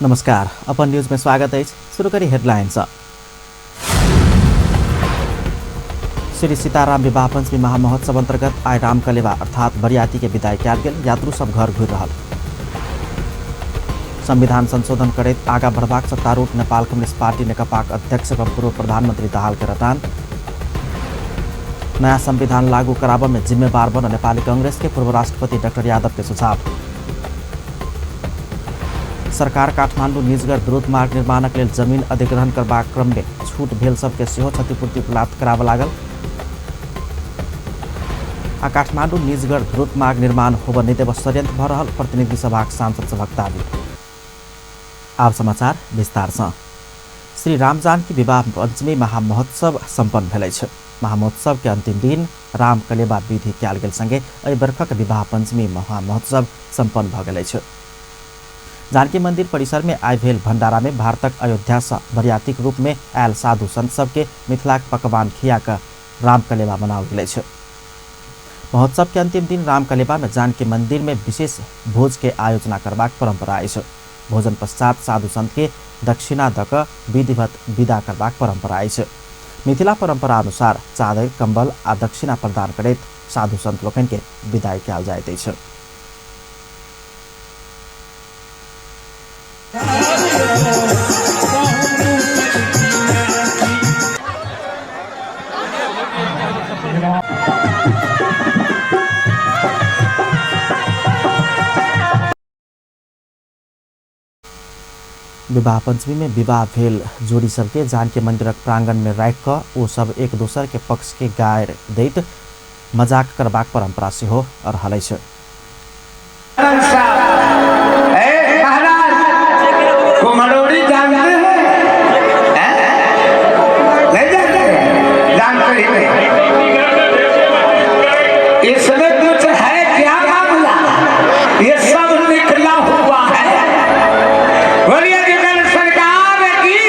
नमस्कार, अपन न्यूज में स्वागत है। शुरू करी हेडलाइन से। श्री सीताराम विवाह पंचमी महामहोत्सव अंतर्गत आइ रामकलेवा अर्थात बरियाती के विदाई कयल गेल। यात्रु सब घर घुरि रहल। संविधान संशोधन करैत आगा बढ़बाक सत्तारूढ़ नेपाल कम्युनिस्ट पार्टी नेकपाक अध्यक्ष एवं पूर्व प्रधानमंत्री दाहाल के रटान। नया संविधान लागू कराबऽ में जिम्मेवार बनल नेपाली कांग्रेस के पूर्व राष्ट्रपति डॉक्टर यादव के सुझाव। सरकार काठमांडू निजगढ़ द्रुत मार्ग निर्माणक लेल जमीन अधिग्रहण करबाक क्रम में छूट भेल सबके सेहो क्षतिपूर्ति प्राप्त कराबऽ लागल। आ काठमांडू निजगढ़ द्रुत मार्ग निर्माण होबऽ नहि देबऽ षड्यंत्र भऽ रहल प्रतिनिधि सभाक सांसद सभक दावी। आब समाचार विस्तार सँ। श्री राम जानकी विवाह पंचमी महामहोत्सव सम्पन्न भेल अछि। महामहोत्सव के अंतिम दिन राम कलेबा विधि कयल गेल संगे एहि बरखक विवाह पंचमी महामहोत्सव सम्पन्न भऽ गेल अछि। जानकी मंदिर परिसर में आइ भेल भंडारा में भारतक अयोध्या सँ बरियातीक रूप में आयल साधु संत सबके मिथिलाक पकवान खिया कऽ रामकलेवा मनाओल गेल अछि। महोत्सव के अंतिम दिन रामकलेवा में जानकी मंदिर में विशेष भोज के आयोजना करबाक परंपरा अछि। भोजन पश्चात साधु संत के दक्षिणा दऽ कऽ विधिवत विदा करबाक परंपरा अछि। मिथिला परंपरा अनुसार चादर, कंबल आ दक्षिणा प्रदान करैत साधु संत लोकनि के विदाई कयल जाइत अछि। विवाह पंचमी में विवाह भेल जोड़ी सबके जानकी मंदिरक प्रांगण में राखि कऽ ओ सब एक दोसर के पक्ष के गारि दैत मजाक करबाक परंपरा सेहो रहल अछि। कुम्हरौरी जानते हैं? हैं? नहीं जानते? जानते ही नहीं। इसमें कुछ है क्या मामला? ये सब निकला हुआ है। बोलिए जुगल सरकार की।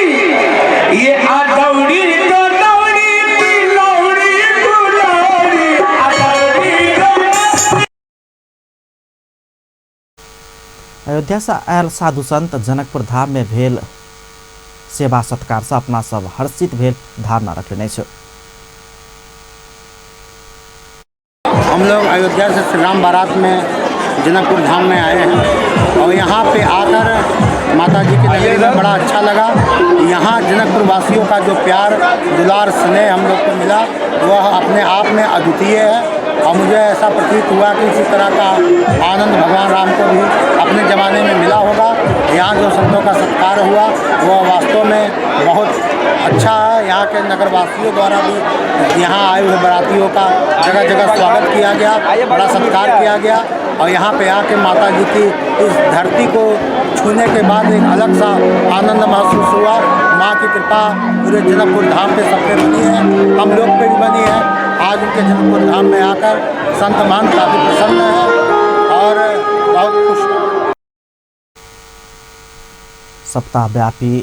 ये अदौड़ी तो दौड़ी तिलौड़ी कुलौड़ी अदौड़ी तो। अयोध्या से आयल साधु संत जनकपुर धाम में भेल सेवा सत्कार से अपना सब हर्षित भेल धारणा रखने अछि। हम लोग अयोध्या से श्री राम बारात में जनकपुर धाम में आए हैं और यहाँ पे आकर माता जी की नगरी में बड़ा अच्छा लगा। यहाँ जनकपुर वासियों का जो प्यार दुलार स्नेह हम लोग को मिला वह अपने आप में अद्वितीय है और मुझे ऐसा प्रतीत हुआ कि इसी तरह का आनंद भगवान राम को भी अपने ज़माने में मिला होगा। यहाँ जो संतों का सत्कार हुआ वह वास्तव में बहुत अच्छा है। यहाँ के नगरवासियों द्वारा भी यहाँ आए हुए बारातियों का जगह जगह स्वागत किया गया, बड़ा सत्कार किया गया और यहाँ पे आके माता जी की इस धरती को छूने के बाद एक अलग सा आनंद महसूस हुआ। माँ की कृपा पूरे जनकपुर धाम पे सब पे बनी है, हम लोग पे भी बनी है। आज उनके जनकपुर धाम में आकर संत महंत काफ़ी प्रसन्न है और बहुत खुश। सप्ताहव्यापी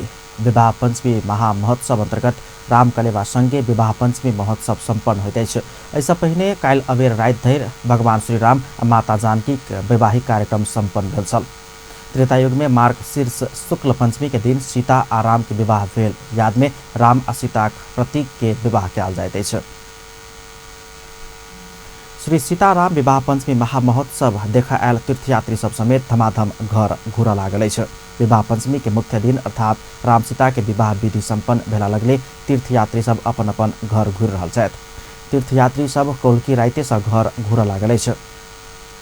विवाह पंचमी महामहोत्सव अंतर्गत रामकलेवा संगे विवाह पंचमी महोत्सव सम्पन्न होइत अछि। एहिसँ पहिने काल्हि अबेर राति धरि भगवान श्रीराम आ माता जानकीक वैवाहिक कार्यक्रम सम्पन्न भेल छल। त्रेतायुग में मार्ग शीर्ष शुक्ल पंचमी के दिन सीता आ राम के विवाह भेल याद में राम आ सीताक प्रतीक के विवाह कयल जाइत अछि। श्री सीताराम विवाह पंचमी महामहोत्सव देखऽ आयल तीर्थयात्री सब समेत धमाधम घर घुरऽ लागल अछि। विवाह पंचमी के मुख्य दिन अर्थात राम सीता के विवाह विधि सम्पन्न भेला लगले तीर्थयात्री सब अपन अपन घर घुरि रहल छथि। तीर्थयात्री सब कौलकी राति से घर घुरऽ लागल अछि।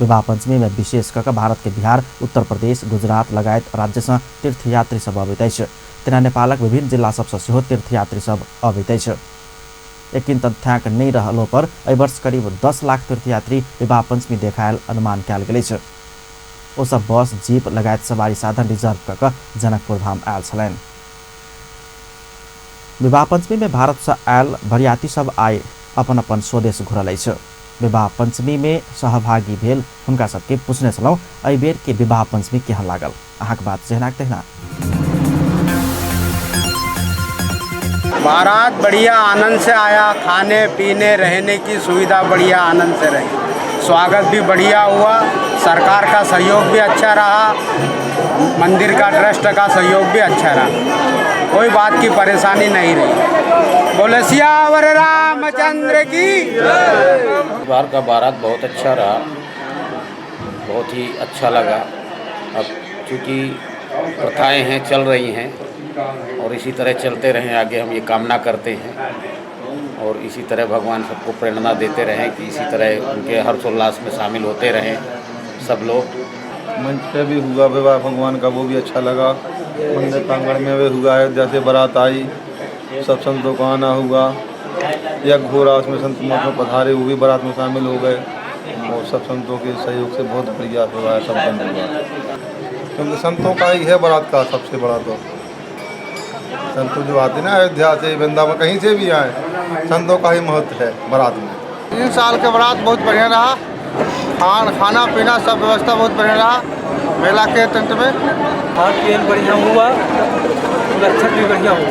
विवाह पंचमी में विशेष कऽ कऽ भारत के बिहार, उत्तर प्रदेश, गुजरात लगायत राज्य से तीर्थयात्री सब अबैत अछि। तेना नेपालक विभिन्न जिला सबसँ सेहो तीर्थयात्री सब अबैत अछि। यकीन तथ्यांक नहि रहलो पर एहि वर्ष करीब 10 लाख तीर्थयात्री विवाह पंचमी देखायल अनुमान कयल गेल अछि। ओ सब बस, जीप लगायत सवारी साधन रिजर्व कऽ कऽ जनकपुर धाम आयल छलनि। विवाह पंचमी में भारत से आयल बरियाती सब आइ अपन अपन स्वदेश घुरल अछि। विवाह पंचमी में सहभागी भेल हुनका सबके पूछने छलहुँ एहि बेर के विवाह पंचमी केहन लागल। अहाँक बात जहिनाक तहिना। बारात बढ़िया आनंद से आया, खाने पीने रहने की सुविधा बढ़िया आनंद से रही, स्वागत भी बढ़िया हुआ, सरकार का सहयोग भी अच्छा रहा, मंदिर का ट्रस्ट का सहयोग भी अच्छा रहा, कोई बात की परेशानी नहीं रही। बोले सियावर रामचंद्र की। इस बार का बारात बहुत अच्छा रहा, बहुत ही अच्छा लगा। अब चूँकि प्रथाएं हैं, चल रही हैं और इसी तरह चलते रहें आगे, हम ये कामना करते हैं और इसी तरह भगवान सबको प्रेरणा देते रहें कि इसी तरह उनके हर्षोल्लास में शामिल होते रहें सब लोग। मंच पे भी हुआ विवाह भगवान का, वो भी अच्छा लगा। मंदिर प्रांगण में भी हुआ है, जैसे बारात आई सब संतों का आना हुआ, यज्ञ हो रहा उसमें संत महात्मा पधारे, वो भी बारात में शामिल हो गए और सब संतों के सहयोग से बहुत बढ़िया विवाह संपन्न हुआ। क्योंकि संतों का ही है बारात का सबसे बड़ा, तो संतों जो आते हैं ना अयोध्या से, वृंदावन, कहीं से भी आए, संतों का ही महत्व है बारात में। 3 साल के बारात बहुत बढ़िया रहा, खाना पीना सब व्यवस्था बहुत बढ़िया रहा मेला के टेंट में। खान पीन बढ़िया हुआ, सुरक्षा भी बढ़िया हुआ,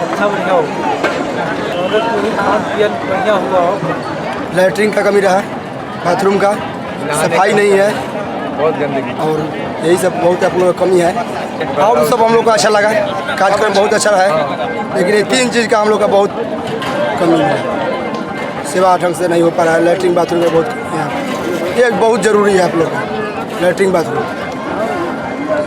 अच्छा बढ़िया हुआ, खान पीन बढ़िया हुआ। लैट्रिन का कमी रहा, बाथरूम का सफाई नहीं है, बहुत गंदगी, और यही सब बहुत आप लोगों का कमी है। और सब हम लोग को अच्छा लगा, कार्यक्रम बहुत अच्छा रहा है, लेकिन ये 3 चीज़ का हम लोग का बहुत कमी है। सेवा ढंग से नहीं हो पा रहा है, लैट्रिन बाथरूम का बहुत कमी है, ये बहुत ज़रूरी है आप लोग का लैट्रिन बाथरूम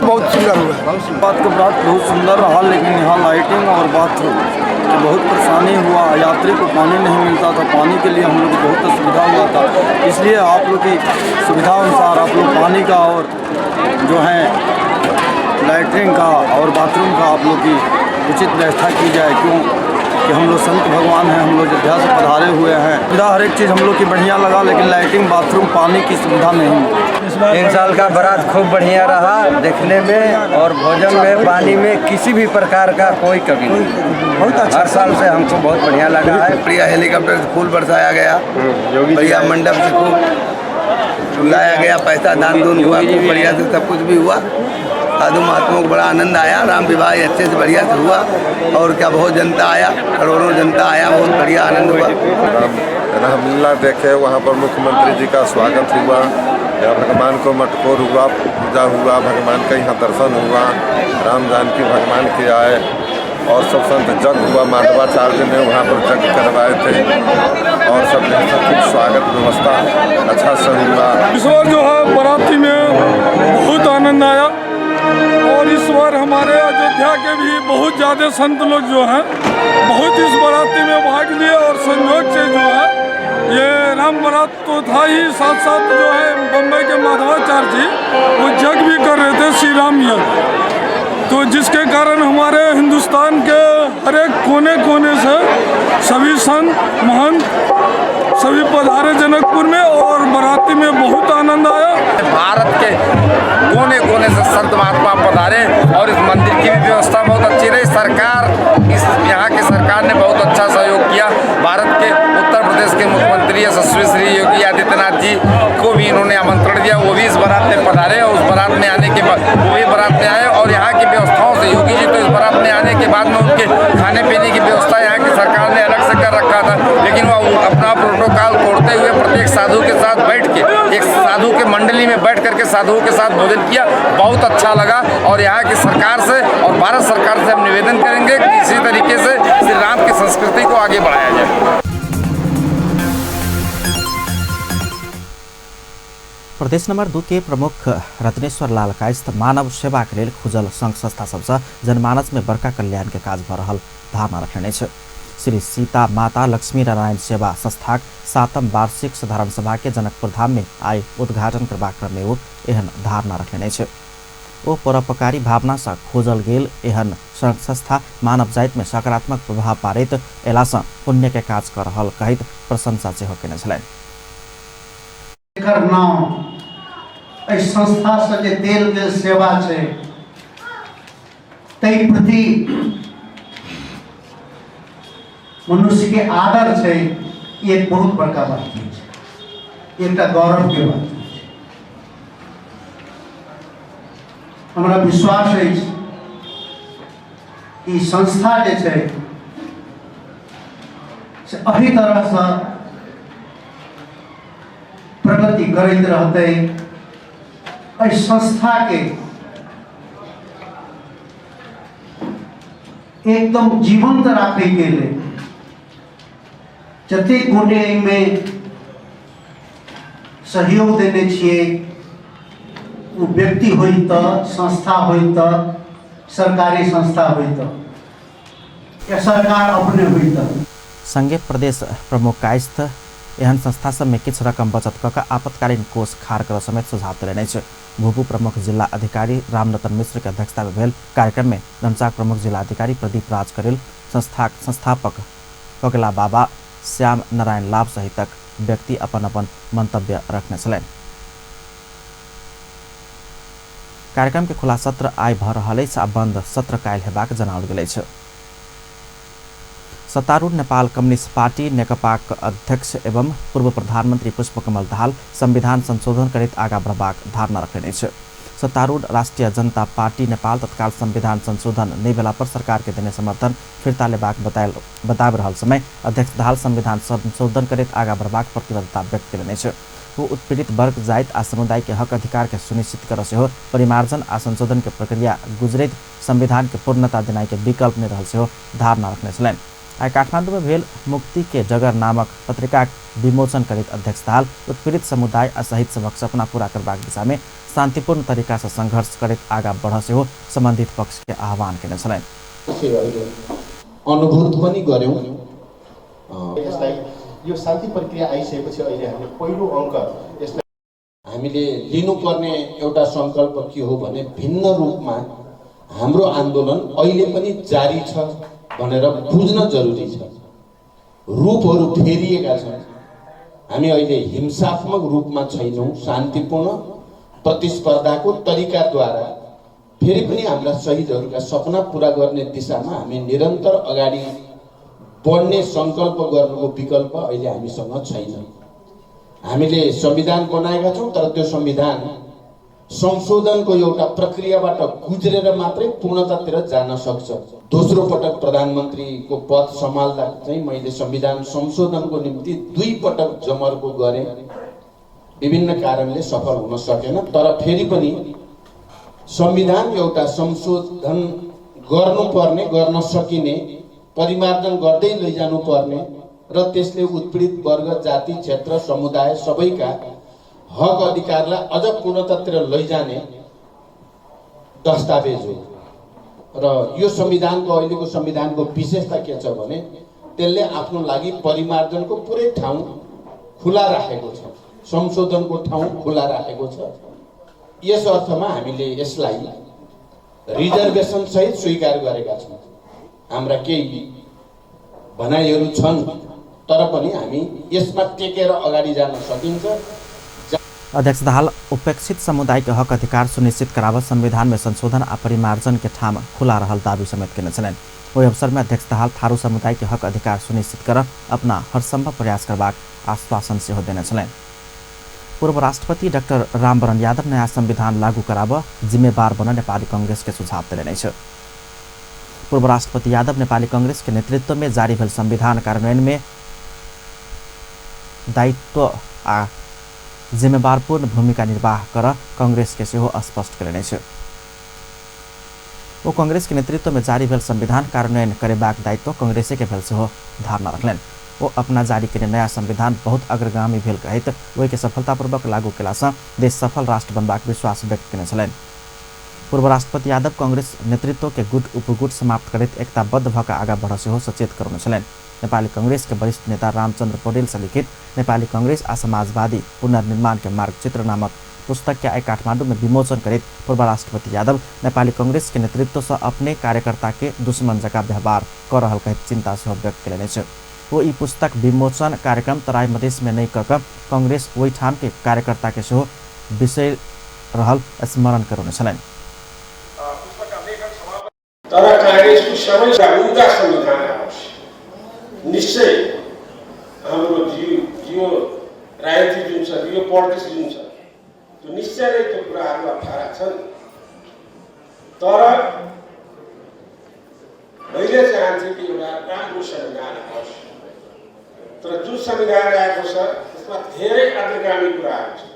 बहुत सुंदर हुआ। बात का बात बहुत सुंदर रहा, लेकिन यहाँ लाइटिंग और बाथरूम तो बहुत परेशानी हुआ, यात्री को पानी नहीं मिलता था, पानी के लिए हम लोग को बहुत असुविधा हुआ था। इसलिए आप लोग की सुविधा अनुसार आप लोग पानी का और जो है लैट्रिन का और बाथरूम का आप लोग की उचित व्यवस्था की जाए, क्यों कि हम लोग संत भगवान हैं, हम लोग अयोध्या से पधारे हुए हैं। सुविधा हर एक चीज़ हम लोग की बढ़िया लगा, लेकिन लाइटिंग बाथरूम पानी की सुविधा नहीं। 3 साल का बारात खूब बढ़िया रहा, देखने में और भोजन में, पानी में किसी भी प्रकार का कोई कमी नहीं। बहुत अच्छा, हर साल से हमको बहुत बढ़िया लगा है। बढ़िया हेलीकॉप्टर से फूल बरसाया गया, बढ़िया मंडप से खूब लाया गया, पैसा दान दून हुआ, खूब बढ़िया से सब कुछ भी हुआ। साधु महात्माओं को बड़ा आनंद आया, राम विवाह अच्छे से बढ़िया से हुआ और क्या बहुत जनता आया, करोड़ों जनता आया, बहुत बढ़िया आनंद हुआ। रामलीला देखे, वहाँ पर मुख्यमंत्री जी का स्वागत हुआ, या भगवान को मटकोर हुआ, पूजा हुआ, भगवान का यहाँ दर्शन हुआ, राम जानकी भगवान के आए और सब संत जग हुआ, माधवाचार्य ने वहाँ पर जग करवाए थे और सब खूब स्वागत व्यवस्था अच्छा से हुआ। इस बार जो है बाराती में बहुत आनंद आया और इस बार हमारे अयोध्या के भी बहुत ज़्यादा संत लोग जो हैं बहुत इस बाराती में भाग लिए और संयोग से जो है ये राम बारात तो था ही, साथ साथ जो है बम्बई के माधवाचार्य जी वो जग भी कर रहे थे श्री राम यज्ञ, तो जिसके कारण हमारे हिंदुस्तान के हर एक कोने कोने से सभी संत महंत सभी पधारे जनकपुर में और बाराती में बहुत आनंद आया। भारत के कोने कोने से संत महात्मा पधारे और इस मंदिर की भी व्यवस्था बहुत अच्छी रही। सरकार इस यहाँ की सरकार ने बहुत अच्छा सहयोग किया। भारत के उत्तर प्रदेश के मुख्यमंत्री यशस्वी श्री योगी आदित्यनाथ जी को भी इन्होंने आमंत्रण दिया, वो भी इस बारात में पधारे और उस बारात में आने के बाद वो भी बारात में आए और यहाँ की व्यवस्थाओं से योगी जी तो इस बारात में आने के बाद में उनके खाने पीने की व्यवस्था यहाँ की सरकार ने अलग से कर रखा था, लेकिन वह अपना प्रोटोकॉल तोड़ते हुए प्रत्येक साधु के साथ बैठ के एक साधु के मंडली में बैठ करके साधुओं के साथ भोजन किया, बहुत अच्छा लगा। और यहाँ की सरकार से और भारत सरकार से हम निवेदन करेंगे कि इसी तरीके से श्री राम की संस्कृति को आगे बढ़ाया जाए। प्रदेश नंबर 2 के प्रमुख रत्नेश्वर लाल कायस्थ मानव सेवा के लेल खुजल संघ संस्था सबसे जनमानस में बड़का कल्याण के काज भ रहल धारणा रखने छै। श्री सीता माता लक्ष्मी नारायण सेवा संस्थाक 7म वार्षिक साधारण सभा के जनकपुर धाम में आइ उद्घाटन करबाक क्रम में ओ एहन धारणा रखने छै। ओ परोपकारी भावना से खोजल गेल एहन संस्था मानव जाति में सकारात्मक प्रभाव पारैत एला से पुण्य के काज कर रहल कहैत प्रशंसा सेहो केने छलनि। एकर नाम एहि संस्था से जे देल गेल सेवा छै ताहि प्रति मनुष्य के आदर छै, एक बहुत बड़का बात छै, एकटा गौरव के बात छै। हमरा विश्वास अछि कि संस्था जे छै से एहि तरहसँ प्रगति करैत रहतै। एहि संस्थाके एकदम जीवंत राखैके लेल जतेक गोटे एहिमे सहयोग देने छियै, ओ व्यक्ति होई तऽ, संस्था होई तऽ, सरकारी संस्था होई तऽ, या सरकार अपने होई तऽ। संगे प्रदेश प्रमुख कायस्थ एहन संस्था सब में किछु रकम बचत कऽ कऽ आपतकालीन कोष खाड़ करऽ समेत सुझाव देलनि अछि। भूपू प्रमुख जिल्ला अधिकारी रामरतन मिश्र के अध्यक्षता में भेल कार्यक्रम में धनुषाक प्रमुख जिला अधिकारी प्रदीप राज करेल, संस्थाक संस्थापक कोकिला बाबा, श्याम नारायण लाभ सहितक व्यक्ति अपन अपन मंतव्य रखने छलनि। कार्यक्रम के खुला सत्र आइ भऽ रहल अछि आ बंद सत्र काल्हि हेबाक जनाओल गेल अछि। सत्तारूढ़ नेपाल कम्युनिस्ट पार्टी नेकपाक अध्यक्ष एवं पूर्व प्रधानमन्त्री पुष्पकमल दाहाल संविधान संशोधन करैत आगाँ बढ़बाक धारणा रखलनि अछि। सत्तारूढ़ राष्ट्रिय जनता पार्टी नेपाल तत्काल संविधान संशोधन नहि भेला पर सरकार के देने समर्थन फिर्ता लेबाक बताबि रहल समय अध्यक्ष दाहाल संविधान संशोधन करैत आगाँ बढ़बाक प्रतिबद्धता व्यक्त कयलनि अछि। ओ उत्पीड़ित वर्ग, जाति आ समुदाय के हक अधिकार के सुनिश्चित करऽ सेहो परिमार्जन आ संशोधन के प्रक्रिया गुजरैत संविधान के पूर्णता देनाइ के विकल्प नहि रहल सेहो धारणा रखने छलनि। आइ काठमांडू में भेल मुक्ति के डगर नामक पत्रिकाक विमोचन करैत अध्यक्ष दाहाल उत्पीड़ित समुदाय आ शहीद सभक सपना पूरा करबाक दिशा में शांतिपूर्ण तरीका से संघर्ष करैत आगाँ बढ़ सेहो संबंधित पक्ष के आह्वान केने छलनि। अनुभूत पनि गर्यौं। यसलाई यो शान्ति प्रक्रिया आइसकेपछि अहिले हामीले पहिलो अङ्क यसलाई हामीले लिनुपर्ने एउटा संकल्प के हो भने भिन्न रूपमा हाम्रो आन्दोलन अहिले पनि जारी छ भनेर बुझ्न जरुरी छ। रूपहरू फेरिएका छन्। हामी अहिले हिंसात्मक रूपमा छैनौँ, शान्तिपूर्ण प्रतिस्पर्धाको तरिकाद्वारा फेरि पनि हाम्रा शहीदहरूका सपना पूरा गर्ने दिशामा हामी निरन्तर अगाडि बढ्ने संकल्प गर्नुको विकल्प अहिले हामीसँग छैन। हामीले संविधान बनाएका छौँ, तर त्यो संविधान संशोधनको एउटा प्रक्रियाबाट गुज्रेर मात्रै पूर्णतातिर जान सक्छ। दोस्रो पटक प्रधानमन्त्रीको पद सम्हाल्दा चाहिँ मैले संविधान संशोधनको निम्ति 2 पटक जमर्को गरेँ। विभिन्न कारणले सफल हुन सकेन, तर फेरि पनि संविधान एउटा संशोधन गर्नुपर्ने, गर्न सकिने, परिमार्जन गर्दै लैजानुपर्ने र त्यसले उत्पीडित वर्ग, जाति, क्षेत्र, समुदाय सबैका हक अधिकारलाई अझ पूर्णतातिर लैजाने दस्तावेज हो। र यो संविधानको, अहिलेको संविधानको विशेषता के छ भने त्यसले आफ्नो लागि परिमार्जनको पुरै ठाउँ खुला राखेको छ, संशोधनको ठाउँ खुला राखेको छ। यस अर्थमा हामीले यसलाई रिजर्भेसन सहित स्वीकार गरेका छौँ। हाम्रा केही भनाइहरू छन्, तर पनि हामी यसमा टेकेर अगाडि जान सकिन्छ। अध्यक्ष दाहाल उपेक्षित समुदाय के हक अधिकार सुनिश्चित कराब संविधान में संशोधन आ परिमार्जन के ठाम खुला रहल दावी समेत केने छलनि। ओहि अवसर में अध्यक्ष दाहाल थारू समुदाय के हक अधिकार सुनिश्चित कर अपना हरसंभव प्रयास करबाक आश्वासन सेहो देने छलनि। पूर्व राष्ट्रपति डाक्टर रामवरण यादव नयाँ संविधान लागू कराब जिम्मेवार बन नेपाली कांग्रेस के सुझाव देलनि अछि। पूर्व राष्ट्रपति यादव नेपाली कांग्रेस के नेतृत्व में जारी भेल संविधान कार्यान्वयन में दायित्व आ जिम्मेवारपूर्ण भूमिका निर्वाह कर कांग्रेस के सेहो स्पष्ट कयलनि अछि। ओ कांग्रेस के नेतृत्व में जारी भेल संविधान कार्यान्वयन करेबाक दायित्व कांग्रेसे के भेल सेहो धारणा रखलनि। ओ अपना जारी केने नयाँ संविधान बहुत अग्रगामी भेल कहैत ओहिके सफलतापूर्वक लागू केलासँ देश सफल राष्ट्र बनबाक विश्वास व्यक्त केने छलनि। पूर्व राष्ट्रपति यादव कांग्रेस नेतृत्व के गुट उपगुट समाप्त करैत एकताबद्ध भऽ कऽ आगाँ बढ़ सेहो सचेत करौने छलनि। नेपाली कांग्रेस के वरिष्ठ नेता रामचंद्र पौडेल से लिखित नेपाली कांग्रेस आ समाजवादी पुनर्निर्माण के मार्गचित्र नामक पुस्तक के आइ काठमांडू में विमोचन करैत पूर्व राष्ट्रपति यादव नेपाली कांग्रेस के नेतृत्व से अपने कार्यकर्ता के दुश्मन जकाँ व्यवहार कऽ रहल कहैत चिंता सेहो व्यक्त कयलनि अछि। ओ ई पुस्तक विमोचन कार्यक्रम तराई मधेश में नहि कऽ कऽ कांग्रेस ओहिठाम के कार्यकर्ता के सेहो बिसरि रहल स्मरण करौने छलनि। तर कांग्रेसको सबै उम्दा संविधान आओस्। निश्चय हाम्रो जियो राजनीति जुन छ, जियो पोलिटिक्स जुन छ, त्यो निश्चय नै त्यो कुराहरू अप्ठ्यारा छन्। तर मैले चाहन्थेँ कि एउटा राम्रो संविधान आओस्। तर जुन संविधान आएको छ त्यसमा धेरै अग्रगामी कुराहरू छन्।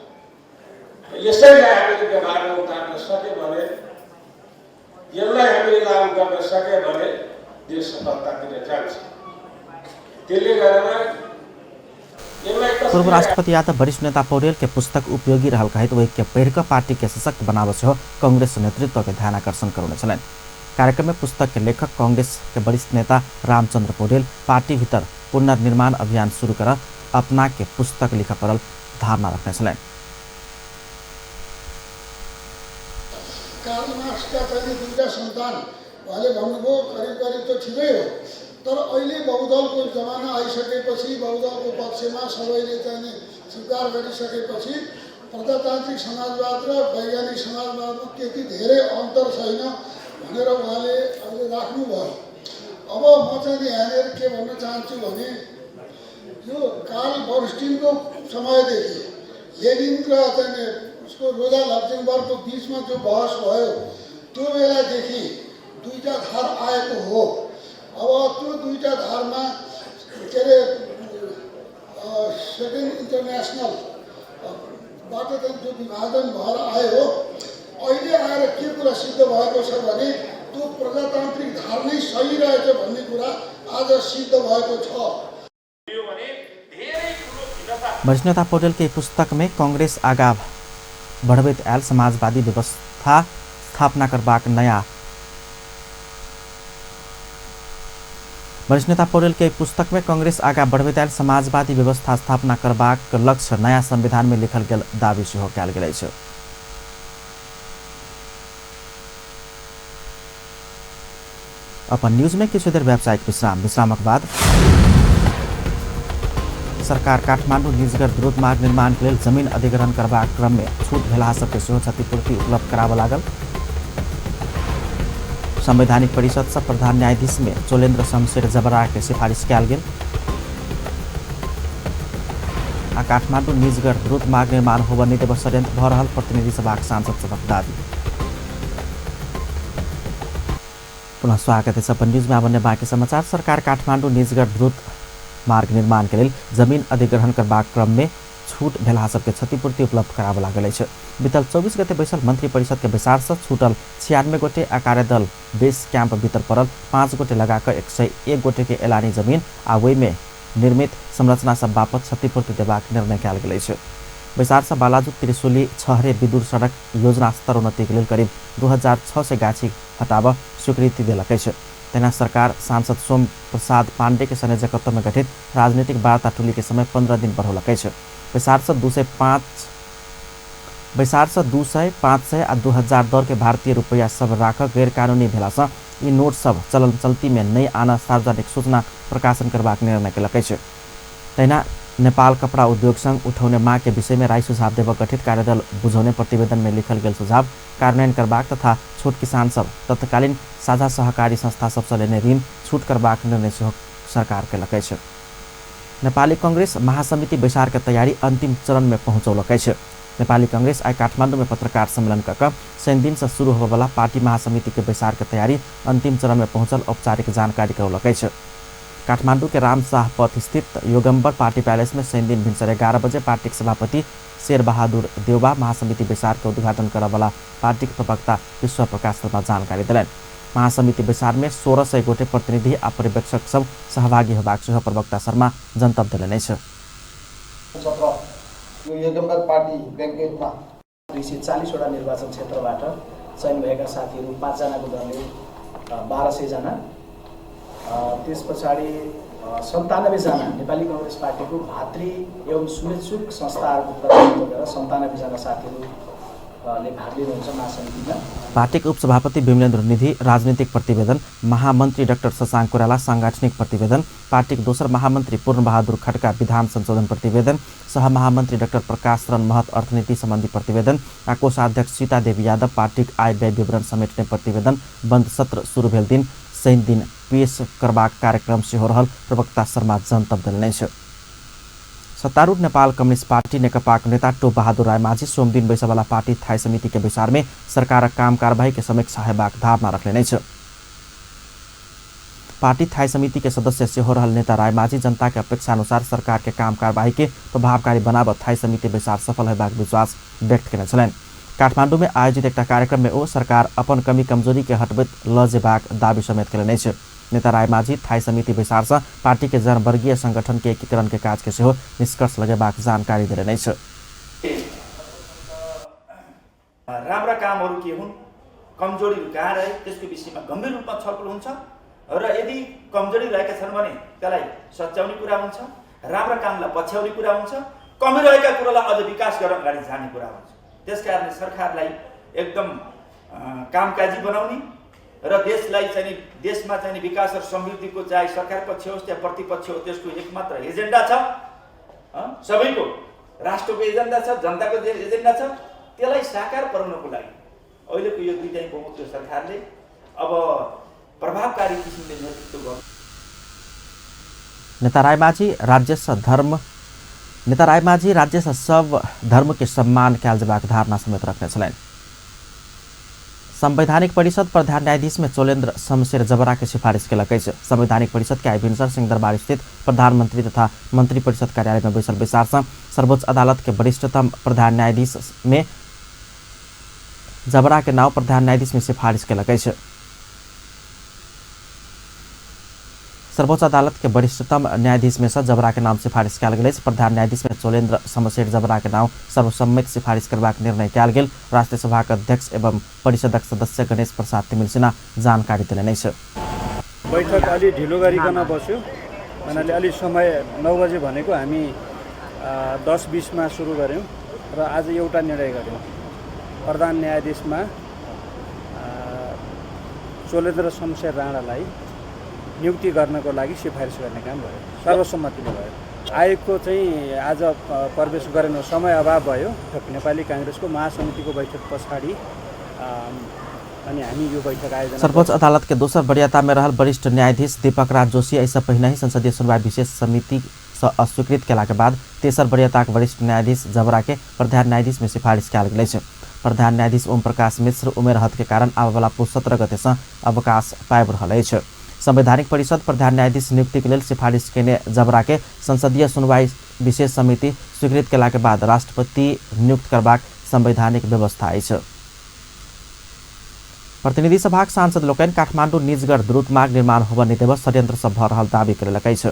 यसैलाई हामीले व्यवहारमा उतार्न सक्यो भने, यसलाई हामीले लागू गर्न सक्यो भने देश सफलतातिर जान्छ। त्यसले गर्दा पूर्व राष्ट्रपति यादव वरिष्ठ नेता पौडेल के पुस्तक उपयोगी रहल कहैत ओहि के पढ़ि कऽ पार्टी के सशक्त बनाबऽ सेहो कांग्रेस नेतृत्व के ध्यान आकर्षण करौने छलनि। कार्यक्रम में पुस्तक के लेखक कांग्रेस के वरिष्ठ नेता रामचंद्र पौडेल पार्टी भीतर पुनर्निर्माण अभियान शुरू कर अपना के पुस्तक लिखऽ पड़ल धारणा रखने छलनि। कार्ल मार्क्सका चाहिँ दुईटा सन्तान उहाँले भन्नुभयो करिब करिब त ठिकै हो, तर अहिले बहुदलको जमाना आइसकेपछि बहुदलको पक्षमा सबैले चाहिँ स्वीकार गरिसकेपछि प्रजातान्त्रिक समाजवाद र वैज्ञानिक समाजवादमा त्यति धेरै अन्तर छैन भनेर उहाँले अहिले राख्नुभयो। अब म चाहिँ यहाँनिर के भन्न चाहन्छु भने यो कार्ल बर्न्स्टिनको समयदेखि लेनिन र चाहिँ उसको रोजा लक्जेमबर्गको बिचमा जो बहस भयो त्यो बेलादेखि दुईटा धार आएको हो। अब त्यो दुईटा धारमा के अरे सेकेन्ड इन्टरनेसनलबाट चाहिँ जो विभाजन भएर आयो, अहिले आएर के कुरा सिद्ध भएको छ भने त्यो प्रजातान्त्रिक धार नै सही रहेछ भन्ने कुरा आज सिद्ध भएको छ। वरिष्ठ नेता पौडेल के पुस्तक में कांग्रेस आगा बढ़बैत आयल समाजवादी व्यवस्था स्थापना करबाक नया वरिष्ठ नेता पौडेल के पुस्तक में कांग्रेस आगा बढ़बैत आयल समाजवादी व्यवस्था स्थापना करबाक लक्ष्य नया संविधान में लिखल गेल दावी सेहो कयल गेल अछि। अपन न्यूज में किछु देर व्यावसायिक विश्राम, विश्रामक बाद सरकार काठमाडौँ निजगढ द्रुत मार्ग निर्माण के लेल जमीन अधिग्रहण करबाक क्रम में छूट भेलाहा सबके सेहो क्षतिपूर्ति उपलब्ध कराबऽ लागल। संवैधानिक परिषद से प्रधान न्यायाधीश में चोलेन्द्र शमशेर जबरा के सिफारिश कयल गेल। आ काठमाडौँ निजगढ द्रुत मार्ग निर्माण होबऽ नहि देबऽ षड्यंत्र भऽ रहल प्रतिनिधि सभाक सांसद सभक दावी। पुनः स्वागत है अपन न्यूज में। आब बाकी समाचार। सरकार काठमाडौँ निजगढ द्रुत मार्ग निर्माण के लेल जमीन अधिग्रहण करबाक क्रम में छूट भेलाहा सबके क्षतिपूर्ति उपलब्ध कराबऽ लागल अछि। बीतल 24 गते बैसल मंत्री परिषद के बैसार से छूटल 96 गोटे आ कार्यदल बेस कैंप भीतर पड़ल 5 गोटे लगाकर 101 गोटे के एलानी जमीन आ ओहिमे निर्मित संरचना सब बापत क्षतिपूर्ति देबाक निर्णय कयल गेल अछि। बैसार से बालाजू त्रिशूली छहरे विदुर सड़क योजना स्तरोन्नति के लेल करीब 2600 गाछी हटाबऽ स्वीकृति देलक अछि। तहिना सरकार सांसद सोम प्रसाद पांडे के संयोजकत्व में गठित राजनीतिक वार्ता टोली के समय 15 दिन बढ़ौलक अछि। बैसार से 200, 500 आ 2000 दर के भारतीय रुपैया सब राख गैरकानूनी भेलासँ ई नोट सब चलन चलती में नहि आना सार्वजनिक सूचना प्रकाशन करबाक निर्णय केलक अछि। तहिना नेपाल कपड़ा उद्योग संघ उठौने माग के विषय में राय सुझाव देबऽ गठित कार्यदल बुझौने प्रतिवेदन में लिखल गेल सुझाव कार्यान्वयन करबाक तथा छोट किसान सब तत्कालीन साझा सहकारी संस्था सबसँ लेने ऋण छूट करबाक निर्णय सेहो सरकार केलक अछि। नेपाली कांग्रेस महासमिति बैसार के तैयारी अंतिम चरण में पहुँचौलक अछि। नेपाली कांग्रेस आइ काठमाडौँ में पत्रकार सम्मेलन कऽ शनि दिन से शुरू होबयवला पार्टी महासमिति के बैसार के तैयारी अंतिम चरण में पहुँचल औपचारिक जानकारी करौलक अछि। काठमाडौँ के रामशाह पथ स्थित योगम्बर पार्टी पैलेस में शनि दिन भिनसर 11 बजे पार्टी के सभापति शेरबहादुर देउबा महासमिति बैसार के उद्घाटन करऽवला पार्टी के प्रवक्ता विश्व प्रकाश शर्मा जानकारी देलनि। महासमिति बैसार में 1600 गोटे प्रतिनिधि आ पर्यवेक्षक सब सहभागी होबाक सेहो प्रवक्ता शर्मा जनतब देलनि अछि। यो योगम्बर पार्टी बैंकेटमा 240वटा निर्वाचन क्षेत्रबाट चयन भएका साथीहरू 5 जनाको दलले 1200 जना, त्यस पछाडि 97 जना नेपाली कङ्ग्रेस पार्टीको भातृ एवं शुभेच्छुक संस्थाहरूको प्रतिनिधित्व गरेर 97 जना साथीहरूले भाग लिनुहुन्छ महासमितिमा। पार्टीको उपसभापति विमलेन्द्र निधि राजनीतिक प्रतिवेदन, महामन्त्री डाक्टर शशाङ्क कोइराला सांगठनिक प्रतिवेदन, पार्टीको दोस्रो महामन्त्री पूर्णबहादुर खड्का विधान संशोधन प्रतिवेदन, सहमहामन्त्री डाक्टर प्रकाश शरण महत अर्थनीति सम्बन्धी प्रतिवेदन आ कोषाध्यक्ष सीतादेवी यादव पार्टीक आय व्यय विवरण समेटने प्रतिवेदन बन्द सत्र सुरु भेल दिन शनि दिन पेश करबाक कार्यक्रम सेहो रहल प्रवक्ता शर्मा जनतब देलनि अछि। सत्तारूढ़ नेपाल कम्युनिस्ट पार्टी नेकपाक नेता टोप बहादुर रायमाझी सोमदिन बैसयवला पार्टी स्थायी समिति के बैसार में सरकारक काम कारबाही के समीक्षा हेबाक धारणा रखलनि अछि। पार्टी थाई समिति के सदस्य सेहो रहल नेता रायमाझी जनता के अपेक्षा अनुसार सरकार के काम कार्यवाही के प्रभावकारी बनाब थाई समिति बैसार सफल होबाक विश्वास व्यक्त केने छलनि। काठमांडू में आयोजित एकटा कार्यक्रम में ओ सरकार अपन कमी कमजोरी के हटबैत ल जेबाक दावी समेत केलनि अछि। नेता रायमाझी थाई समिति बैसार से पार्टी के जनवर्गीय संगठन के एकीकरण के काज के सेहो निष्कर्ष लगेबाक जानकारी देलनि अछि। राम्रा कामहरू के हुन्, कमजोरीहरू कहाँ रहे त्यसको विषयमा गम्भीर रूपमा छलफल हुन्छ र यदि कमजोरी रहेका छन् भने त्यसलाई सच्याउने कुरा हुन्छ, राम्रा कामलाई पछ्याउने कुरा हुन्छ, कमी रहेका कुरालाई अझ विकास गरेर अगाडि जाने कुरा हुन्छ। त्यसकारणले सरकारलाई एकदम कामकाजी बनाउने र देशलाई चाहिँ देशमा चाहिँ विकास र समृद्धिको चाहे सरकार पक्ष होस् या प्रतिपक्ष होस् त्यसको एकमात्र एजेन्डा छ, सबैको राष्ट्रको एजेन्डा छ, जनताको एजेन्डा छ। त्यसलाई साकार बनाउनको लागि अहिलेको यो दुईटै बहुमतको सरकारले अब प्रभावकारी किसिमले नेतृत्व गर्छ। नेता रायमाझी राज्य सब धर्म के सम्मान कयल जेबाक धारणा समेत रखने छलनि। संवैधानिक परिषद प्रधान न्यायाधीश में चोलेन्द्र शमशेर जबरा के सिफारिश केलक अछि। संवैधानिक परिषद के आइ भिनसर सिंहदरबार स्थित प्रधानमंत्री तथा मंत्री परिषद कार्यालय में बैसल बैसार से सर्वोच्च अदालत के वरिष्ठतम प्रधान न्यायाधीश में जबरा के नाव प्रधान न्यायाधीश में सिफारिश केलक अछि। सर्वोच्च अदालत के वरिष्ठतम न्यायाधीश में से जबरा के नाम सिफारिश कयल गेल अछि। प्रधान न्यायाधीश में चोलेन्द्र शमशेर जबरा के नाम सर्वसम्मति सिफारिश करबाक निर्णय कयल गेल। राष्ट्रिय सभाक अध्यक्ष एवं परिषदक सदस्य गणेश प्रसाद तिमिल्सिना जानकारी देलनि अछि। बैठक अलि ढिलो गरिकन बस्यो हुनाले अलि समय 9 बजे भनेको हामी 10:20 सुरु गऱ्यौँ र आज एउटा निर्णय गऱ्यौँ। प्रधान न्यायाधीशमा चोलेन्द्र शमशेर राणालाई नियुक्ति गर्नको लागि सिफारिस गर्ने काम भयो, सर्वसम्मतिले भयो। आयोगको चाहिँ आज प्रवेश गरेन, समय अभाव भयो। नेपाली काङ्ग्रेसको महासमितिको बैठक पछाडि अनि हामी यो बैठक आयोजना। सर्वोच्च अदालत के दोसर वरीयता में रहल वरिष्ठ न्यायाधीश दीपक राज जोशी एहिसँ पहिने ही संसदीय सुनवाई विशेष समिति से अस्वीकृत केला के बाद तेसर वरीयताक वरिष्ठ न्यायाधीश जबरा के प्रधान न्यायाधीश में सिफारिश कयल गेल अछि। प्रधान न्यायाधीश ओम प्रकाश मिश्र उमेर हद के कारण आबयवला पुस 17 गते से अवकाश पाबि रहल अछि। संवैधानिक परिषद प्रधान न्यायाधीश नियुक्ति के लेल सिफारिश केने जबरा के संसदीय सुनवाई विशेष समिति स्वीकृत केला के बाद राष्ट्रपति नियुक्त करबाक संवैधानिक व्यवस्था अछि। प्रतिनिधि सभाक सांसद लोकनि काठमांडू निजगढ़ द्रुत मार्ग निर्माण होबय नहि देबय षड्यंत्र सब भऽ रहल दावी कयलक अछि।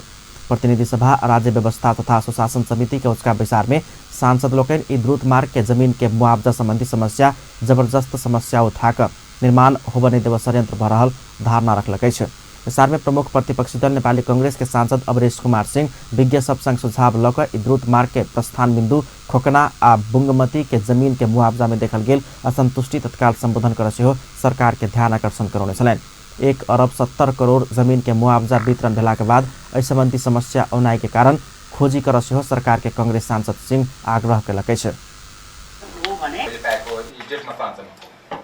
प्रतिनिधि सभा राज्य व्यवस्था तथा सुशासन समिति के उचका बैसार में सांसद लोकनि ई द्रुत मार्ग के जमीन के मुआवजा संबंधी समस्या जबरदस्त समस्या उठाकर निर्माण होबय नहि देबय षड्यंत्र भऽ रहल धारणा रखलक अछि। बैसार में प्रमुख प्रतिपक्षी दल नेपाली कांग्रेस के सांसद अवरेश कुमार सिंह विज्ञ सब संग सुझाव लऽ कऽ ई द्रुत मार्ग के प्रस्थान बिंदु खोकना आ बुंगमती के जमीन के मुआवजा में देखल गेल असंतुष्टि तत्काल संबोधन कर सेहो सरकार के ध्यान आकर्षण करौने छलनि। 1 अरब 70 करोड़ जमीन के मुआवजा वितरण भेला के बाद एहि संबंधी समस्या औनाइ के कारण खोजी कर सेहो सरकार के कांग्रेस सांसद सिंह आग्रह केलक अछि।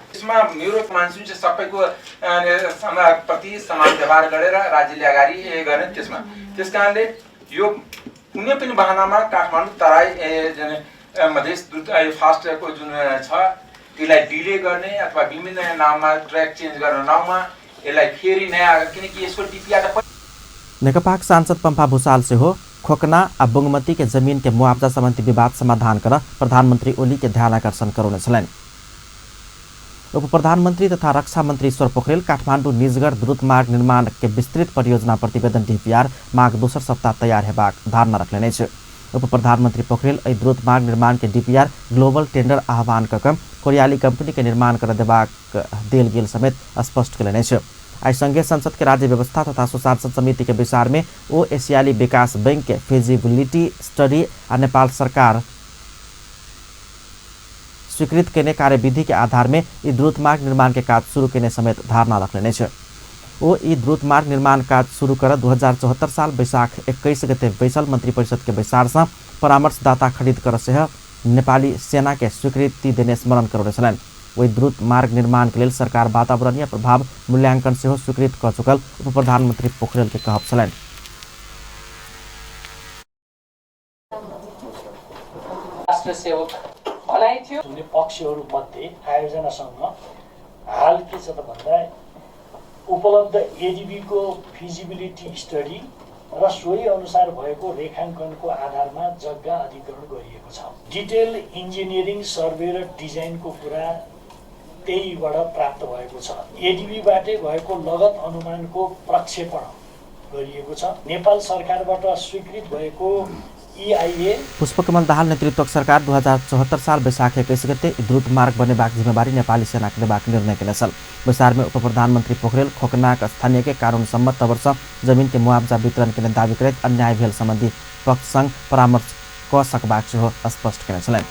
यसमा मेरो मान्छु चाहिँ सबैको प्रति समान व्यवहार गरेर राज्यले अगाडि गर्ने त्यसमा त्यस कारणले यो कुनै पनि बहानामा काठमाडौँ तराई मधेस द्रुत फास्टको जुन छ त्यसलाई डिले गर्ने अथवा विभिन्न नाममा ट्र्याक चेन्ज गर्ने नाउँमा यसलाई फेरि नयाँ, किनकि यसको डिपिआर त। नेकपाक सांसद पम्पा भूषाल सेहो खोकना आ बुंगमती के जमीन के मुआवजा संबंधी विवाद समाधान कर प्रधानमंत्री ओली के ध्यान आकर्षण करौने छलनि। उप प्रधानमंत्री तथा रक्षा मंत्री ईश्वर पोखरेल काठमांडू निजगढ़ द्रुत मार्ग निर्माण के विस्तृत परियोजना प्रतिवेदन डीपीआर माघ दोसर सप्ताह तैयार हेबाक धारणा रखलनि अछि। उप प्रधानमंत्री पोखरेल एहि द्रुत मार्ग निर्माण के डीपीआर ग्लोबल टेंडर आह्वान कऽ कऽ कोरियाली कंपनी के निर्माण कर देबाक देल गेल समेत स्पष्ट कयलनि अछि। आइ संघीय संसद के राज्य व्यवस्था तथा सुशासन समिति के बैसार में ओ एशियाली विकास बैंक के फिजिबिलिटी स्टडी आ नेपाल सरकार स्वीकृत केने कार्यविधि के आधार में ई द्रुत मार्ग निर्माण के काज शुरू केने समेत धारणा रखलनि अछि। ओ ई द्रुत मार्ग निर्माण काज शुरू कर 2074 साल वैशाख 21 गते बैसल मंत्रिपरिषद के बैसार से परामर्शदाता खरीद कर सेहो नेपाली सेना के स्वीकृति देने स्मरण करौने छलनि। ओहि द्रुत मार्ग निर्माण के लेल सरकार वातावरणीय प्रभाव मूल्यांकन सेहो स्वीकृत कऽ चुकल उप प्रधानमंत्री पोखरेल के कहब छलनि। राष्ट्र सेवक भनाइ थियो। हुने पक्षहरूमध्ये आयोजनासँग हाल के छ त भन्दा उपलब्ध एडिबीको फिजिबिलिटी स्टडी र सोही अनुसार भएको रेखाङ्कनको आधारमा जग्गा अधिग्रहण गरिएको छ। डिटेल इन्जिनियरिङ सर्वे र डिजाइनको कुरा त्यहीबाट प्राप्त भएको छ। एडिबीबाटै भएको लगत अनुमानको प्रक्षेपण गरिएको छ। नेपाल सरकारबाट स्वीकृत भएको EIA Pushpa Kamal Dahal नेतृत्वक सरकार 2074 साल वैशाख 21 गते द्रुत मार्ग बनेबाक जिम्मेवारी नेपाली सेनाके देबाक निर्णय केने छल। बैसार में उप प्रधानमंत्री पोखरेल खोकनाक स्थानीय के कानून सम्मत वर्ष जमीन के मुआवजा वितरण के दावी करैत अन्याय भेल संबंधी पक्ष संग परामर्श क सकबाक सेहो स्पष्ट केने छलनि।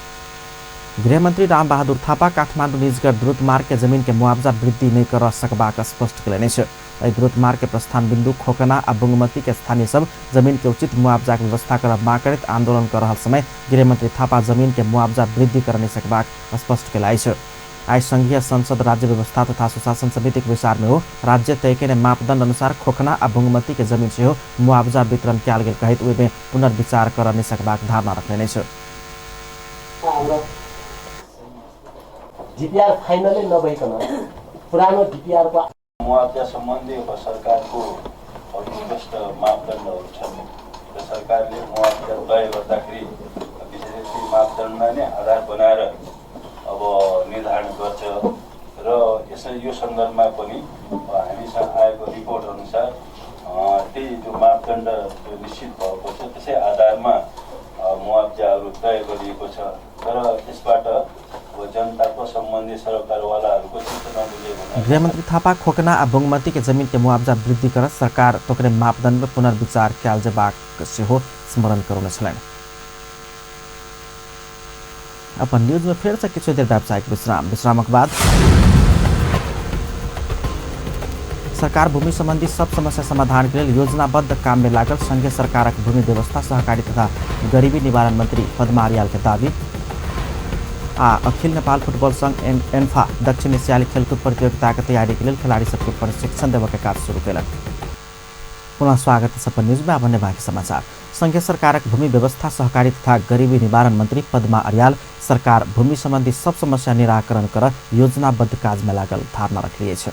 गृहमंत्री रामबहादुर थापा काठमाडौँ निजगढ द्रुत मार्ग के जमीन के मुआवजा वृद्धि नहीं कर सकबाक स्पष्ट केलनि अछि। एहि द्रुत मार्ग के प्रस्थान बिंदु खोकना आ बुंगमती के स्थानीय सब जमीन के उचित मुआवजा के व्यवस्था कर मांग करैत आंदोलन कर रहल समय गृहमंत्री थापा जमीन के मुआवजा वृद्धि कर नहीं सकबाक स्पष्ट केलनि अछि। आइ संघीय संसद राज्य व्यवस्था तथा सुशासन समिति के बैसार में हो राज्य तय केने मापदंड अनुसार खोखना आ बुंगमती के जमीन सेहो मुआवजा वितरण कयल गेल कहैत ओहिमे पुनर्विचार कर नहीं सकबाक धारणा रखने अछि। डीपीआर फाइनलै नभइकन पुरानो डीपीआर को मुआवजा सम्बन्धी अब सरकारको स्पष्ट मापदण्डहरू छन् र सरकारले मुआवजा तय गर्दाखेरि विशेष ती मापदण्डलाई नै आधार बनाएर अब निर्धारण गर्छ र यसै यो सन्दर्भमा पनि हामीसँग आएको रिपोर्ट अनुसार त्यही जो मापदण्ड जो निश्चित भएको छ त्यसै आधारमा मुआवजाहरू तय गरिएको छ। तर त्यसबाट जनताको सम्बन्धी सरकारवालाहरूको चित्त नबुझेको। गृहमंत्री थापा खोकना आ बुंगमती के जमीन के मुआवजा वृद्धि कर सरकार तोकरे मापदंड में पुनर्विचार कयल जेबाक सेहो स्मरण करौने छलनि। अपन न्यूज में फेर से किछु देर व्यावसायिक विश्राम। विश्रामक बाद सरकार भूमि संबंधी सब समस्या समाधान के लेल योजनाबद्ध काम में लागल संघीय सरकारक भूमि व्यवस्था सहकारी तथा गरीबी निवारण मंत्री पद्मा अर्याल के दावी। आ अखिल नेपाल फुटबॉल संघ एन्फा दक्षिण एशियाली खेलकूद प्रतियोगिता के तैयारी के लेल खिलाड़ी सबके प्रशिक्षण देबय के काज शुरू केलक। पुनः स्वागत है अपन न्यूज में। अब अन्य बाकी समाचार। संघीय सरकारक भूमि व्यवस्था सहकारी तथा गरीबी निवारण मंत्री पद्मा अर्याल सरकार भूमि संबंधी सब समस्या निराकरण कर योजनाबद्ध काज में लागल धारणा रखली अछि।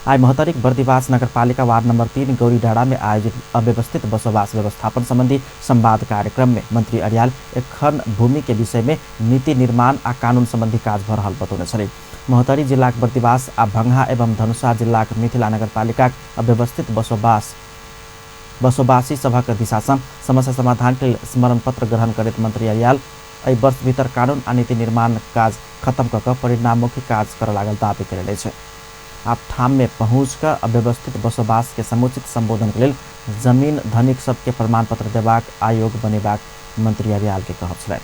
आइ महोत्तरीक बर्दिवास नगरपालिका वार्ड नंबर 3 गौरी डाँडा में आयोजित अव्यवस्थित बसोबास व्यवस्थापन संबंधी संवाद कार्यक्रम में मंत्री अर्याल एखन भूमि के विषय में नीति निर्माण आ कानून संबंधी काज भ रहल बतौने छलीह। महोत्तरी जिलाक बर्दिवास आ भंगहा एवं धनुषा जिलाक मिथिला नगरपालिकाक अव्यवस्थित बसोबासी सभक दिशासँ समस्या समाधान के लेल स्मरण पत्र ग्रहण करैत मंत्री अर्याल एहि वर्ष भीतर कानून आ नीति निर्माण काज खत्म कऽ कऽ परिणाममुखी काज करऽ लागल दावी कयलनि अछि। आप ठाम में पहुँच कर अव्यवस्थित बसोबास के समुचित संबोधन के लेल जमीन धनिक सबके प्रमाण पत्र देबाक आयोग बनेबाक मंत्री अर्याल के कहब छलनि।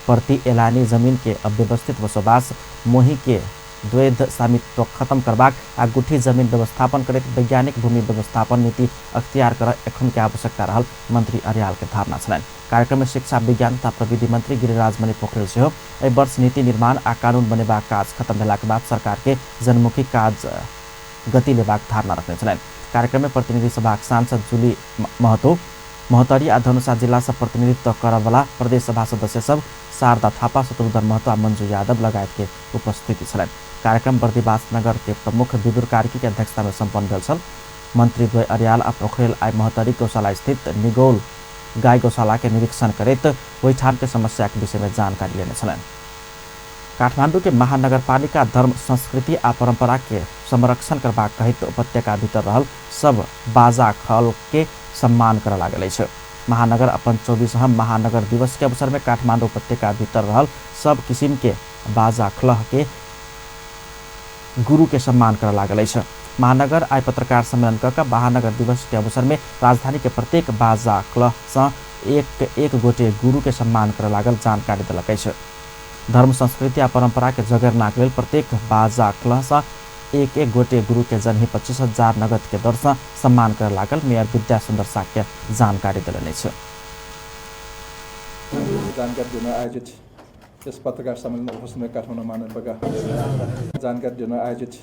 प्रति एलानी जमीन के अव्यवस्थित बसोबास मोही के द्वैध स्वामित्व खत्म करबाक आ गुठी जमीन व्यवस्थापन करैत वैज्ञानिक भूमि व्यवस्थापन नीति अख्तियार कर एखन के आवश्यकता रहल मंत्री अर्याल के धारणा छलनि। कार्यक्रम में शिक्षा विज्ञान तथा प्रविधि मंत्री गिरिराज मणि पोखरेल सेहो एहि वर्ष नीति निर्माण आ कानून बनेबाक काज खत्म भेलाक बाद सरकार के जनमुखी काज गति लेबाक धारणा रखने छलनि। कार्यक्रम में प्रतिनिधि सभाक सांसद जुली महतो, महोत्तरी आ धनुषा जिला से प्रतिनिधित्व करऽवला प्रदेश सभा सदस्य सब शारदा थापा, शत्रुघ्न महतो आ मंजू यादव लगायत के उपस्थिति छलनि। कार्यक्रम बर्दिवास नगर के प्रमुख विदुर कार्की के अध्यक्षता में सम्पन्न भेल छल। मंत्री द्वय अर्याल आ पोखरेल आइ महोत्तरी गौशाला स्थित निगोल गाय गौशाला के निरीक्षण करैत ओहिठाम के समस्या के विषय में जानकारी लेने छलनि। काठमांडू के महानगरपालिका धर्म संस्कृति आ परंपरा के संरक्षण करबाक कहैत उपत्यका भीतर रहल सब बाजा खल के सम्मान करऽ लागल अछि। महानगर अपन 24वां महानगर दिवस के अवसर में काठमांडू उपत्यका भीतर रहल सब किसिम के बाजा खलह के गुरु के सम्मान करऽ लागल अछि। महानगर आइ पत्रकार सम्मेलन कऽ महानगर दिवस के अवसर में राजधानी के प्रत्येक बाजा खलह सँ एक एक गोटे गुरु के सम्मान करऽ लागल जानकारी देलक अछि। धर्म संस्कृति आ परंपरा के जगेरनाक लेल प्रत्येक बाजा खलह सँ एक एक गोटे गुरु के जनहि 25,000 नगद के दर सँ सम्मान करऽ लागल मेयर विद्या सुन्दर साक्य जानकारी देलनि अछि। जानकारी दिन आयोजित यस पत्रकार सम्मेलनमा उपस्थित काठमाडौँ महानगरपालिका जानकारी दिन आयोजित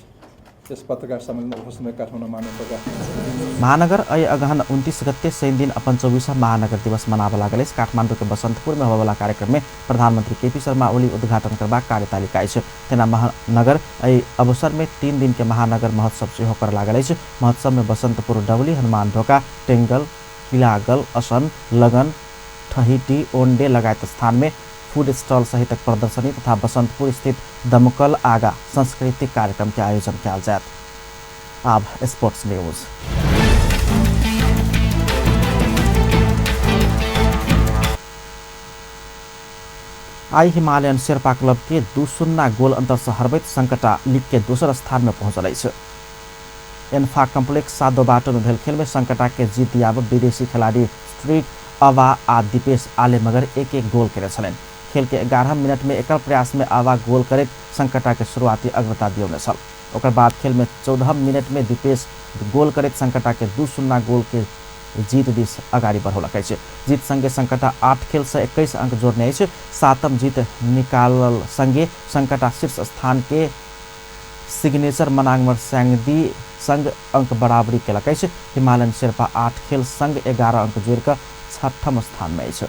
यस पत्रकार सम्मेलनमा उपस्थित काठमाडौँ महानगरपालिका महानगर अय अगहन 29 गते शनि दिन अपन 24वां महानगर दिवस मनाबऽ लागल अछि। काठमांडू के बसंतपुर में होबयवला कार्यक्रम में प्रधानमंत्री केपी शर्मा ओली उद्घाटन करबाक कार्यतालिका अछि। तेना महानगर एहि अवसर में 3 दिन के महानगर महोत्सव सेहो करऽ लागल अछि। महोत्सव में बसंतपुर, डबली, हनुमान ढोका, टेंगल, किलागल, असन, लगन, ठहिटी, ओंडे लगायत स्थान में फूड स्टॉल सहितक प्रदर्शनी तथा बसंतपुर स्थित दमकल आगा सांस्कृतिक कार्यक्रम के आयोजन कयल जायत। आब स्पोर्ट्स न्यूज। आई हिमालयन शेर्पा क्लब के 2-0 गोल अंतर से हरबैत संकटा लीग के दोसर स्थान में पहुंचल अछि। एन्फा कम्प्लेक्स सादो बाटो में भेल खेल में संकटा के जीत दियाब विदेशी खिलाड़ी स्ट्रीट अवा आ दीपेश आले मगर 1-1 गोल केने छलनि। खेल के 11 मिनट में एकल प्रयास में आवा गोल करैत संकटा के शुरुआती अग्रता दियौने छल। ओकर बाद खेल में 14 मिनट में दीपेश गोल करैत संकटा के 2-0 गोल के जीत दिस अगाडि बढ़ौलक अछि। जीत संगे संकटा 8 खेल से 21 अंक जोड़ने अछि। 7म जीत निकालल संगे संकटा शीर्ष स्थान के सिग्नेचर मनाङमर स्याङदी संग अंक बराबरी केलक अछि। हिमालयन शेर्पा 8 खेल संग 11 अंक जोड़िकऽ 6ठम स्थान में अछि।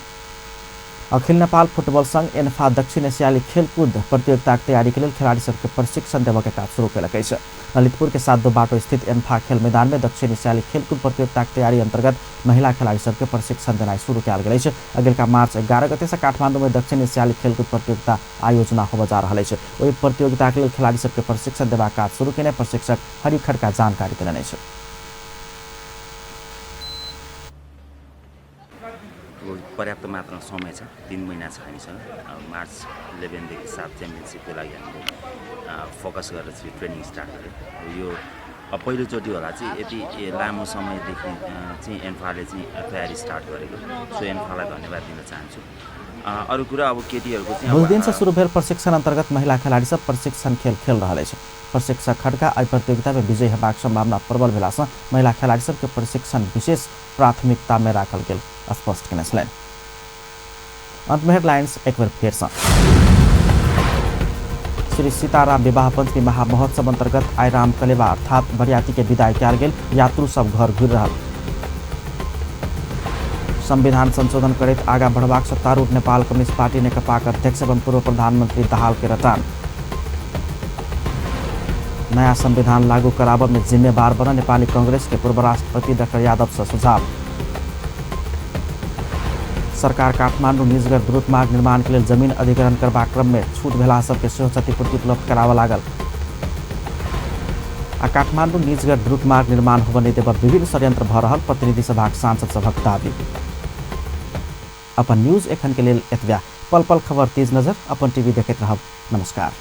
अखिल नेपाल फुटबॉल संघ एन्फा दक्षिण एशियाली खेलकूद प्रतियोगिताक तैयारी के लेल खिलाड़ी सबके प्रशिक्षण देबऽ के काज शुरू केलक अछि। ललितपुर के सादो बाटो स्थित एन्फा खेल मैदान में दक्षिण एशियाली खेलकूद प्रतियोगिताक तैयारी अंतर्गत महिला खिलाड़ी सबके प्रशिक्षण देनाइ शुरू कयल गेल अछि। अगिलका मार्च 11 गते से काठमांडू में दक्षिण एशियाली खेलकूद प्रतियोगिता आयोजना होबऽ जा रहल अछि। ओहि प्रतियोगिता के लेल खिलाड़ी सबके प्रशिक्षण देबाक काज शुरू केने प्रशिक्षक हरि खड़का जानकारी देलनि अछि। पर्याप्त मात्रामा समय छ, 3 महिना छ हामीसँग। मार्च 11 देखि साफ च्याम्पियनसिपको लागि हामीले फोकस गरेर चाहिँ ट्रेनिङ स्टार्ट गर्यो। यो पहिलोचोटि होला चाहिँ यति लामो समयदेखि चाहिँ एन्फाले चाहिँ तयारी स्टार्ट गरेको। सो एन्फालाई धन्यवाद दिन चाहन्छु। अरू कुरा अब केटीहरूको चाहिँ बुधदिन से सुरु भेल प्रशिक्षण अन्तर्गत महिला खेलाड़ी सब प्रशिक्षण खेल खेल रहल अछि। प्रशिक्षक खड्का एहि प्रतियोगिता में विजयी हेबाक सम्भावना प्रबल भेलासँ महिला खेलाड़ी सबके प्रशिक्षण विशेष प्राथमिकता में राखल गेल स्पष्ट केने छलनि। अंत में हेडलाइंस एक बेर फेरसँ। श्री सीताराम विवाह पंचमी महामहोत्सव अंतर्गत आइ राम कलेवा अर्थात बरियाती के विदाई कयल गेल, यात्रु सब घर घुरि रहल। संविधान संशोधन करैत आगा बढ़बाक सत्तारूढ़ नेपाल कम्युनिस्ट पार्टी नेकपाक अध्यक्ष एवं पूर्व प्रधानमंत्री दाहाल के रटान। नया संविधान लागू कराबऽ में जिम्मेवार बनल नेपाली कांग्रेस के पूर्व राष्ट्रपति डाक्टर यादव से सुझाव। सरकार काठमांडू निजगढ़ द्रुत मार्ग निर्माण के लेल जमीन अधिग्रहण करबाक क्रम में छूट भेला सबके सेहो क्षतिपूर्ति उपलब्ध कराबऽ लागल। आ काठमांडू निजगढ़ द्रुत मार्ग निर्माण होबऽ नहि देबऽ विभिन्न षड्यंत्र भऽ रहल प्रतिनिधि सभाक सांसद सभक दावी। अपन न्यूज एखन के लेल एतबे। पल पल खबर तेज नजर अपन टीवी देखैत रहब। नमस्कार।